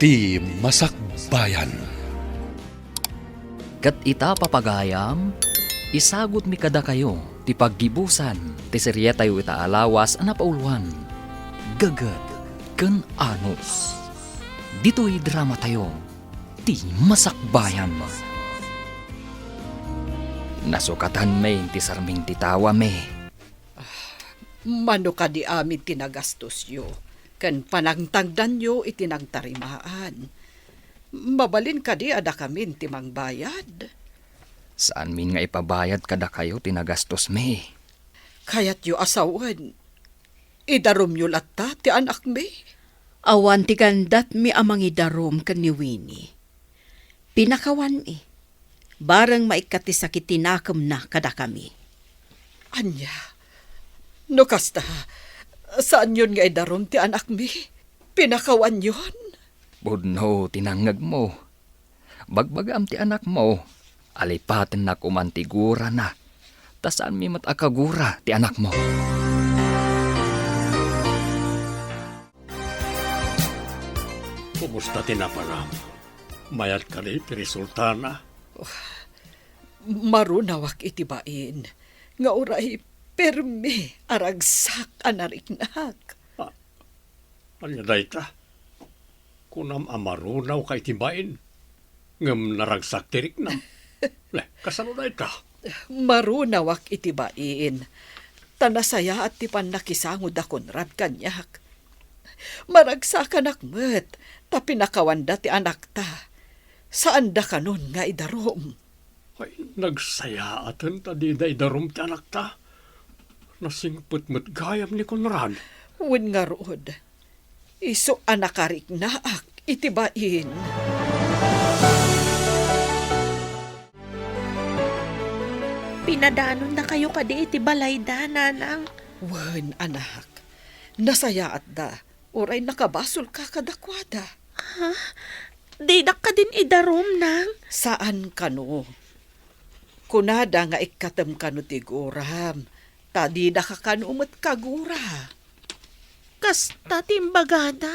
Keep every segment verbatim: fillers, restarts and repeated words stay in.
Ti Masakbayan. Ket ita, papagayam, isagutmi kadakayo ti paggibusan ti serietayo ita a lawas a napauluan, Geget ken Anus. Ditoy dramatayo, Ti Masakbayan. Nasukatanmi ti sarming ti tawami. Mano kadi amin ti nagastosyo ken panangtangdanyo iti nagtarimaan? Mabalin kadi a dakamin ti mangbayad? Saanmin nga ipabayad kadakayo ti nagastosmi. Kayatyo a sawen, idarumyo latta ti anakmi? Awan ti gandatmi a mangidarum ken ni Winnie. Pinakawanmi. Bareng maikkat ti sakit ti nakemna kadakami. Ania? No kasta, saanyon nga idarum ti anakmi? Pinakawanyon? Pudno ti nangngegmo. Bagbagam ti anakmo, alipatennak koma ti gurana, ta saanmi met a kagura ti anakmo. Kumusta ti naparam? Mayat kadi ti resultana? Marunawak iti bain nga uray permi a ragsak a nariknak. Ah, ania dayta? Kunam a marunawka iti bain, ngem naragsak ti riknam. Le, kasano dayta? Marunawak iti bain, ta nasayaat ti pannakisangoda Conrad kaniak. Maragsakanak met ta pinakawanda ti anakta. Saanda kanon nga idarum. Ay, nagsayaaten ta dida idarum ti anakta. Nasingpet met gayam ni Conrad. Wen ngarud, isu a nakariknaak iti bain. Pinadanonnakayo kadi iti balayda, nanang? Wen, anak. Nasayaatda. Uray nakabasolka kadakuada. Ha? Didak kadin idarum, nang? Saan kano. Kunada nga ikkatem kano ti guram, ta didaka kano met kagura. Kasta ti imbagada.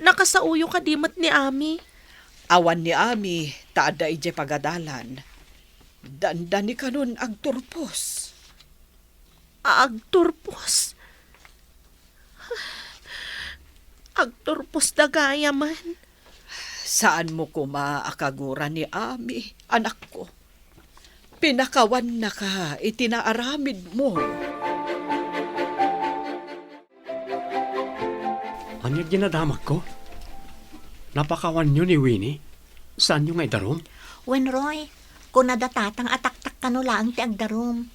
Nakasaoyo kadi met ni Ami? Awan ni Ami, ta adda idiay pagadalan. Dandani kanon agturpos. Agturpos. Agturpos da gayamen. Saanmo koma a kagura ni Ami, anakko. Pinakawannaka iti naaramidmo. Ania ti nadamagko? Napakawanyo ni Winnie? Saanyo nga idarum? Wen, Roy, kuna da Tatang a taktak kano laeng ti agdarum.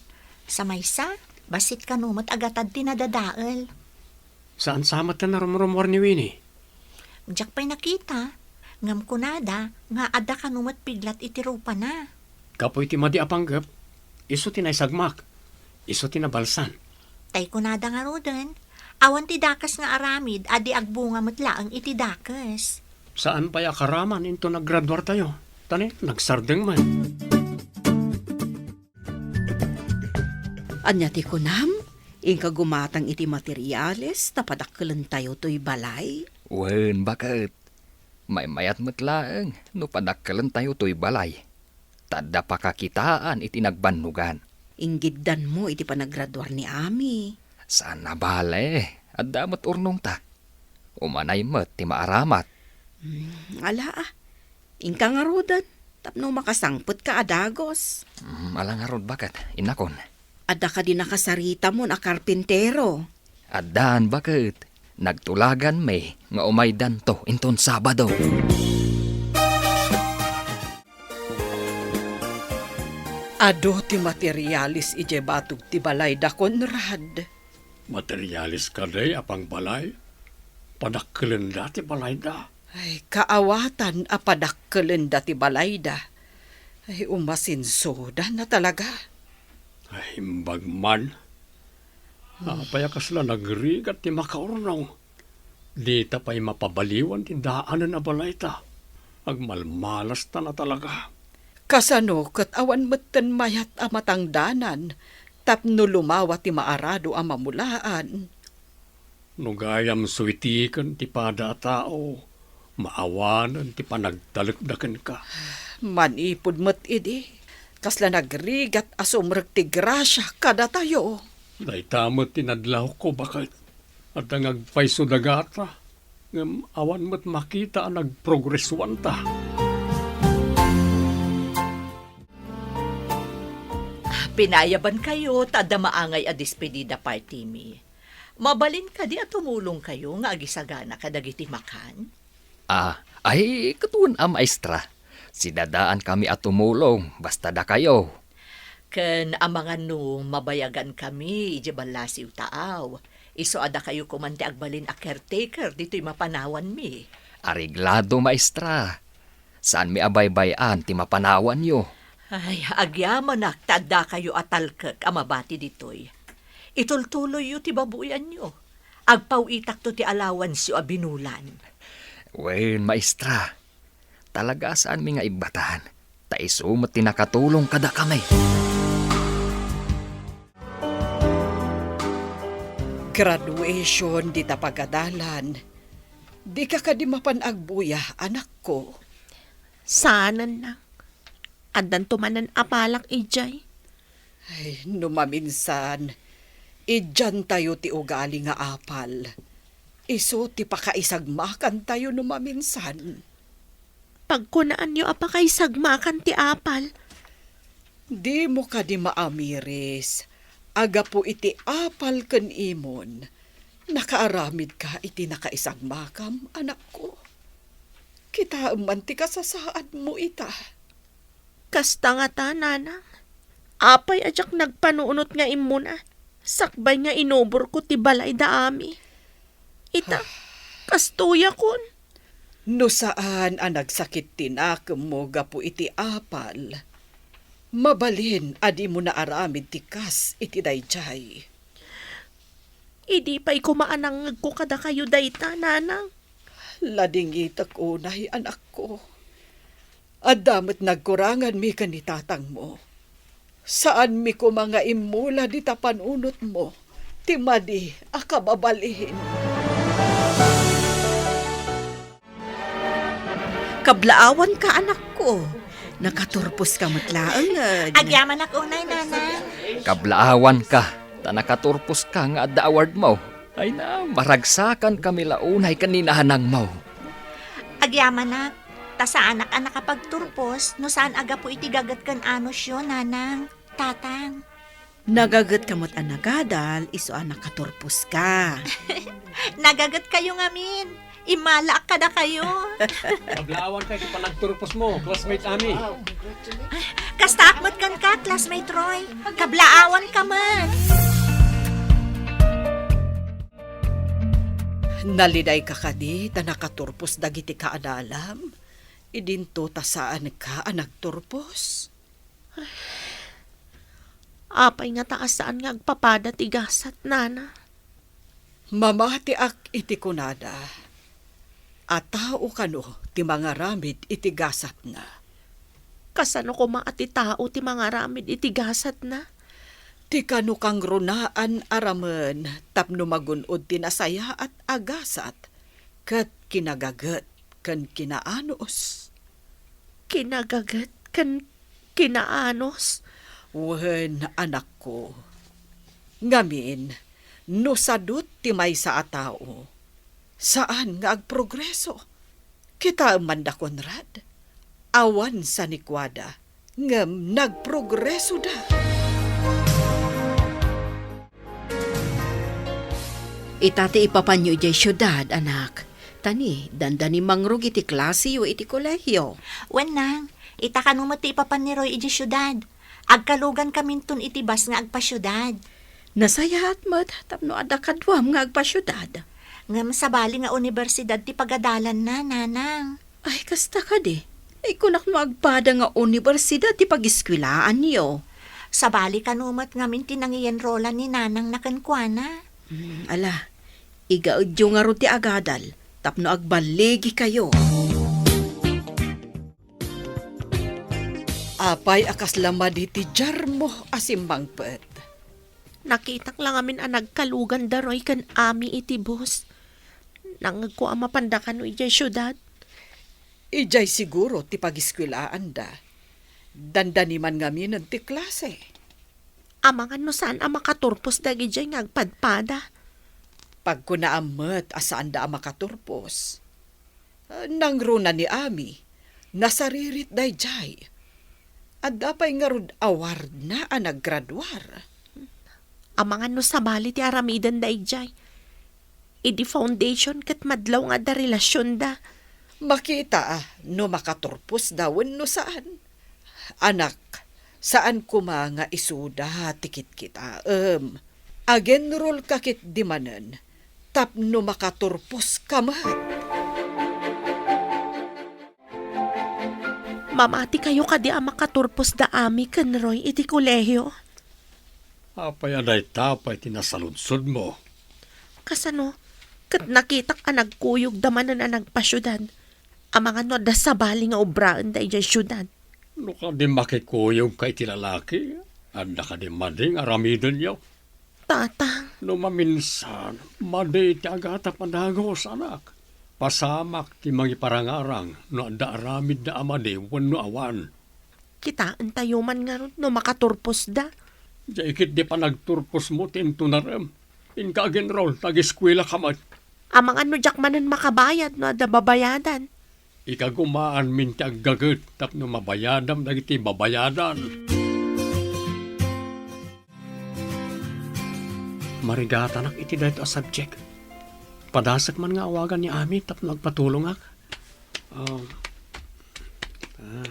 Sa maysa, bassit kano met a gatad ti nadadael. Saan sa met ti narumrumuar ni Winnie? Diak pay nakita, ngem kunada nga adda kano met piglat iti rupana. Gapu iti madi a panggep, isu ti naisagmak, isu ti nabalsan. Tay kunada ngaruden, awan ti dakes nga aramid a di agbunga met laeng iti dakes. Saan pay a karaman inton naggraduartayo, ta ni, nagsardeng met. Ania ti kunam? Inka gumatang iti materiales ta padakkelentayo toy balay? Wen, baket. Maymayat met laeng no padakkelentayo toy balay. Ta adda pakakitaan iti nagbannogan. Inggiddanmo iti panagraduar ni Ami. Saan a bale, adda met urnongta. Umanay met ti maaramat. Hmm, ala, ah. Inka ngaruden, tapno makasangpetka a dagus. Hmm, ala ngarud, baket, innakon. Adda kadi nakasaritamon a karpintero? Addan, baket. Nagtulaganmi nga umaydanto inton Sabado. Adu ti materialis idiay batog ti balayda, Conrad. Materialis kadi a pangbalay? Padakkelenda ti balayda? Ay, kaawatan a padakkelenda ti balayda. Ay, umasinsudan a talaga. Ay, imbag man. Apay a kasla nagrigat ti makaurnong? Dita pay mapabaliwan ti daanen a balayta. Agmalmalasta a talaga. Kasano ket awan metten mayat a matangdanan tapno lumawa ti maarado a mamulaan? No gayam suitiken ti pada a tao, Maawanen ti panagtalekda kenka. Manipud met idi, kasla nagrigat a sumrek ti grasia kadatayo. Dayta met ti nadlawko, baket. Adda nga agpayso dagata, ngem awan met makita a nagprogresuanta. Pinayabankayo ta adda maangay a despedida party mi. Mabalin kadi a tumulongkayo nga agisagana kadagiti makan? Ah, ay, ket wen a, maestra. Sidadaankami a tumulong, basta dakayo. Ken amangan no mabayagankami idiay ballasiw ta aw, isu a dakayo koman ti agbalin a caretaker ditoy mapanawanmi. Areglado, maestra. Saanmi a baybay-an ti mapanawanyo. Ay, agyamanak ta addakayo a talkek a mabati ditoy. Itultuloyyo ti babuyanyo. Agpaw-itakto ti allowance-yo a binulan. Wen, maestra. Talaga a saanmi nga ibbatan. Ta isu met ti nakatulong kadakami. Graduation dita pagadalan. Dika kadi mapan agbuya, anakko? Saanen, nak. Addanto manen a palak idiay. Ay, no maminsan, idiantayo ti ugali nga apal. Isu ti pakaisagmakantayo no maminsan. Pagkunaanyo a pakaisagmakan ti apal. Dimo kadi maamiris a gapu iti apal ken imon, nakaaramidka iti nakaisagmakam, anakko. Kitaem man ti kasasaadmo ita. Kasta ngata, nanang. Apay a diak nagpanunot nga immuna, sakbay nga inuborko ti balay da Ami? Ita, kastoyakon. No saan a nagsakit ti nakemmo gapu iti apal, mabalin a dimo naaramid ti kas iti daydiay. Idi pay koma a nangngegko kadakayo dayta, nanang. Ladingitek unay, anakko. Adda met nagkuranganmi ken ni tatangmo. Saanmi koma nga immula dita panunotmo ti madi a kababalin. Kablaawanka, anakko. Nakaturposka met laeng, eh. Agyamanak unay, nanang. Kablaawanka, ta nakaturposka nga adda awardmo. Ay na, maragsakankami la unay ken ni nanangmo. Agyamanak, ta saanak a nakapagturpos no saan a gapu iti gaget ken anosyo, nanang, tatang. Nagagetka met a nagadal, isu a nakaturposka. Nagagetkayo ngamin. Immalaak kadakayo. Kablaawanka iti panagturposmo, classmate Ami. Kastaak met kenka, classmate Roy. Kablaawanka met. Nalidayka kadi ta nakaturpos dagiti kaadalam? Idinto ta saanka a nagturpos? Apay ngata a saan nga agpapada ti gasat, nana? Mamatiak iti kunada a tao kano ti mangaramid iti gasatna. Kasano koma a ti tao ti mangaramid iti gasatna? Ti kano kangrunaan a ramen tapno magun-od ti nasayaat a gasat ket kinagaget ken kinaanus. Kinagaget ken kinaanus? Wen, anakko. Ngamin, no sadut ti maysa a tao, saan nga agprogreso. Kitaem man da Conrad, awan sanikuada, ngem nagprogresoda. Ita ti ipapanyo idiay siudad, anak. Ta ni, dandani mangrug iti klaseyo iti kolehio. Wen, nang, ita kano met ti ipapan ni Roy idiay siudad. Agkalugankaminton iti bus nga agpasiudad. Nasayaat met tapno adda kaduam nga agpasiudad. Ngem sabali nga unibersidad ti pagadalanna, nanang. Ay, kasta kadi. Ay, kunak no agpada nga unibersidad ti pagiskuelaanyo. Sabali kano met ngamin ti nangiyenrolan ni nanangna kenkuana. Hmm, ala, igaedyo ngarud ti agadal tapno agballigikayo. Apay a kasla madi ti diarmo a simmangpet? Nakitak la ngamin a nagkalugan da Roy ken Ami iti bus. Nangngegko a mapanda kano idiay siudad. Idiay siguro ti pagiskuelaanda. Dandani man ngaminen ti klase. Amangan no saan a makaturpos dagidiay nga agpadpada. Pagkunaam met a saanda a makaturpos. Nangruna ni Ami, nasaririt daydiay. Adda pay ngarud awardna a naggraduar. Amangan no sabali ti aramiden daydiay. Idi foundation ket madlaw nga adda relasionda. Makita a no makaturposda wenno saan. Anak, saan koma nga isuda ti kitkitaem. Agenrolka ketdi manen tapno makaturposka met. Mamatikayo kadi a makaturpos da Ami ken Roy iti kolehio? Apay a dayta pay ti nasaludsodmo? Kasano? Ket nakitak a nagkuyogda manen a nagpasiudad. Amangan no adda sabali nga obraenda idiay siudad. No kadi makikuyogka iti lalaki, adda kadi madi nga aramidenyo? Tatang. No maminsan, madi ti agatap a dagus, anak. Pasamak ti mangiparangarang no adda aramidda a madi wenno awan. Kitaentayo man ngarud no makaturposda. Diay ketdi panagturposmo ti intunarem. Inka agenrol, ta ageskuelaka met. Amangan no diak manen makabayad no adda babayadan. Ikagumaanmin ti aggaget tapno mabayadam dagiti babayadan. Marigatanak iti daytoy a subject. Padasek man nga awagan ni Ami tapno agpatulongak. Um, ah,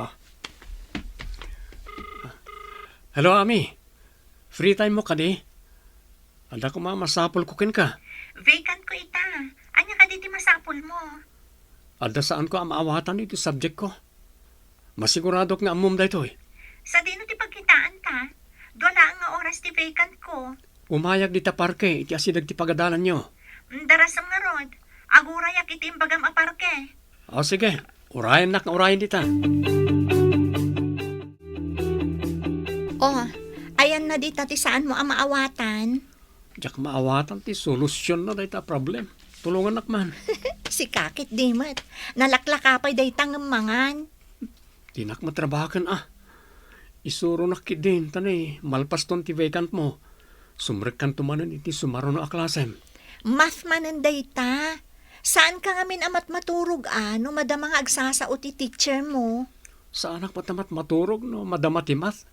ah. Hello, Ami. Free time mo kadi? Adda koma masapulko kenka. Vacant ko ita. Ania kadi ti masapulmo? Adda saanko a maawatan iti subject ko. Masiguradok nga ammom daytoy. Sadino ti pagkitaanta? Dua laeng nga oras ti vacant ko. Umayag dita parke iti asideg ti pagadalanyo. Mm, darasem ngarud. Agurayak iti imbagam a parke. O, sige. Urayennak nga urayen dita. O, ayanna dita ti saanmo a maawatan? Diak maawatan ti solusionna dayta a problem. Tulongannak man. Sika ketdi met. Nalaklaka pay dayta ngem mangan. Dinak matrabahaken a. Isuronak ketdin, ta ni malpaston ti vacant mo. Sumrekkanto manen iti sumaruno a klasem. Math manen dayta. Saanka ngamin a matmaturog a no madama nga agsasao ti teacher mo? Saanak met a matmaturog no madama ti math.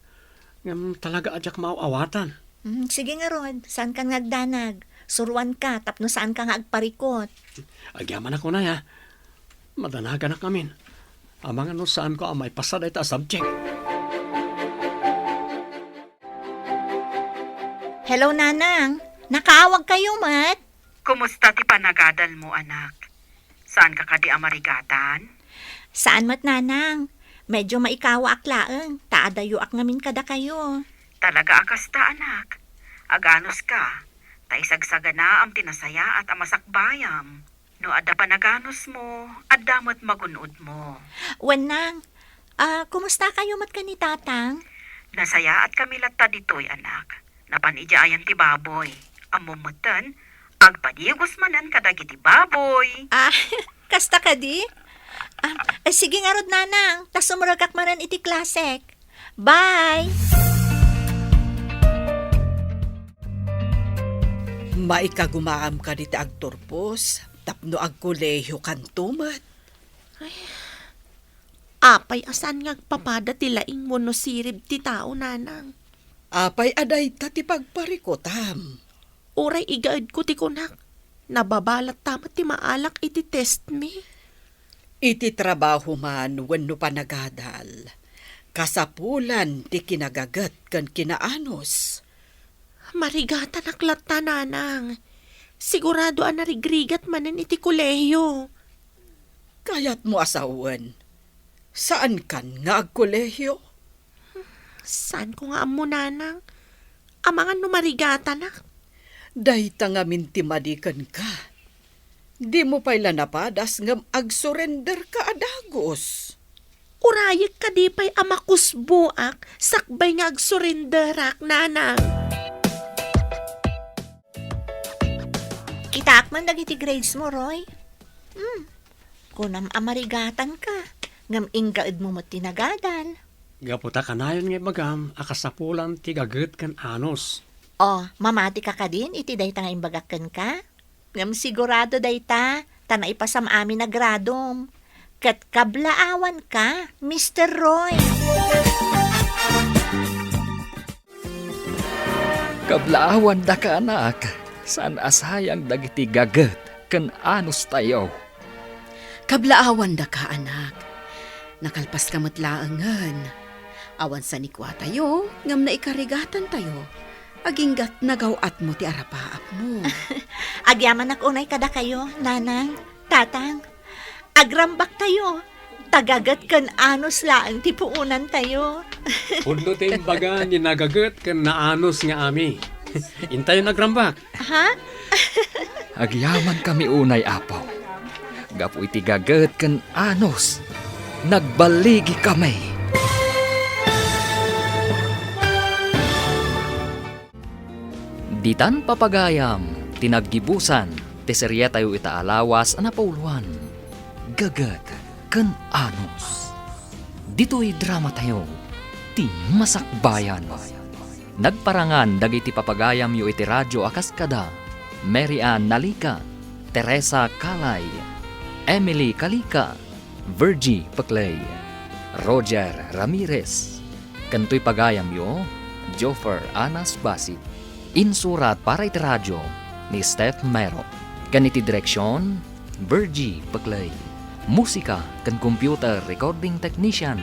Ngem talaga a diak maaw-awatan. Mm, sige ngarud, saankan nga agdanag. Suroanka tapno saanka nga agparikot. Agyamanak unay, ha? Madanaganak ngamin. Amangan no saanko a maipasa dayta a subject. Hello, Nanang. Nakaawagkayo met? Kumusta ti panagadalmo, anak? Saanka kadi a marigatan? Saan met, Nanang. Medyo maikawaak laeng, ta adayoak ngamin kadakayo. Talaga a kasta, anak. Aganuska, ta isagsaganaam ti nasayaat a masakbayam. No adda panaganusmo, adda met magun-odmo. Wen, Nang, ah, kumustakayo met ken ni Tatang? Nasayaatkami latta ditoy, anak. Napan idiay ayan ti baboy. Ammom metten, agpadigos manen kadagiti baboy. Ah, kasta kadi? Ah, eh, sige ngarud, Nanang, ta sumrekak manen iti klasek. Bye! Maikagumaam kadi ti agturpos tapno agkolehiyokanto met. Ay, apay a saan nga agpapada ti laing wenno sirib ti tao, Nanang? Apay a dayta ti pagparikutam? Uray igaedko ti kunak, nababa latta met ti maalak iti test mi. Iti trabaho man wenno panagadal, kasapulan ti kinagaget ken kinaanus. Marigatanak latta, Nanang. Sigurado a narigrigat manen iti kolehiyo. Kayatmo a sawen, saankan nga agkolehiyo? Saanko nga ammo, Nanang. Amangan no marigatanak. Dayta ngamin ti madi kenka. Dimo pay la napadas ngem agsurenderka a dagus. Urayek kadi pay a makusboak sakbay nga agsurenderak, Nanang? Kitaak man dagiti grades mo, Roy. Hmm. Kunam a marigatanka, ngem inggaedmo met ti nagadal. Gapu ta kanayon nga ibagam a kasapulan ti gaget ken anus. O, mamatika kadin iti dayta nga imbagak kenka? Ngem sigurado dayta, ta naipasam amin a gradom. Ket kablaawanka, Mister Roy. Kablaawandaka, anak. Saan a sayang dagiti gaget ken anustayo. Kablaawandaka, anak. Nakalpaska met laengen. Awan sanikuatayo, ngem naikarigatantayo. Aginggat nagaw-atmo ti arapaapmo. Agyamanak unay kadakayo, Nanang, Tatang. Agrambaktayo. Ta gaget ken anus laeng ti puonantayo. Pudno ti imbaga ni nagaget ken naanus nga ami. Intayon agrambak. Ha? Agyamankami unay, Apo. Gapu iti gaget ken anus, nagballigikami. Ditan papagayam ti naggibusan ti serietayo ita a lawas a napauluan, Gaget ken Anus. Ditoy dramatayo, ti Masakbayan. Nagparangan dagiti papagayamyo iti radio a kas kada Mary Ann Nalica, Teresa Calay, Emily Calica, Virgie Peclay, Roger Ramirez, ken toy pagayamyo, Joffer Anas Basit. Insurat para iti radio ni Steph Mero, ken iti direksion, Virgie Peclay. Musika ken computer recording technician,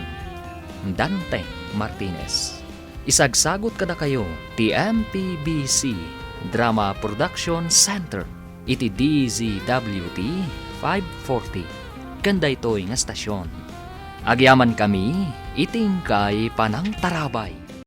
Dante Martinez. Isagsagut kadakayo ti M P B C Drama Production Center iti D Z W T five forty ken daytoy nga stasyon. Agyamankami iti inkay panangtarabay.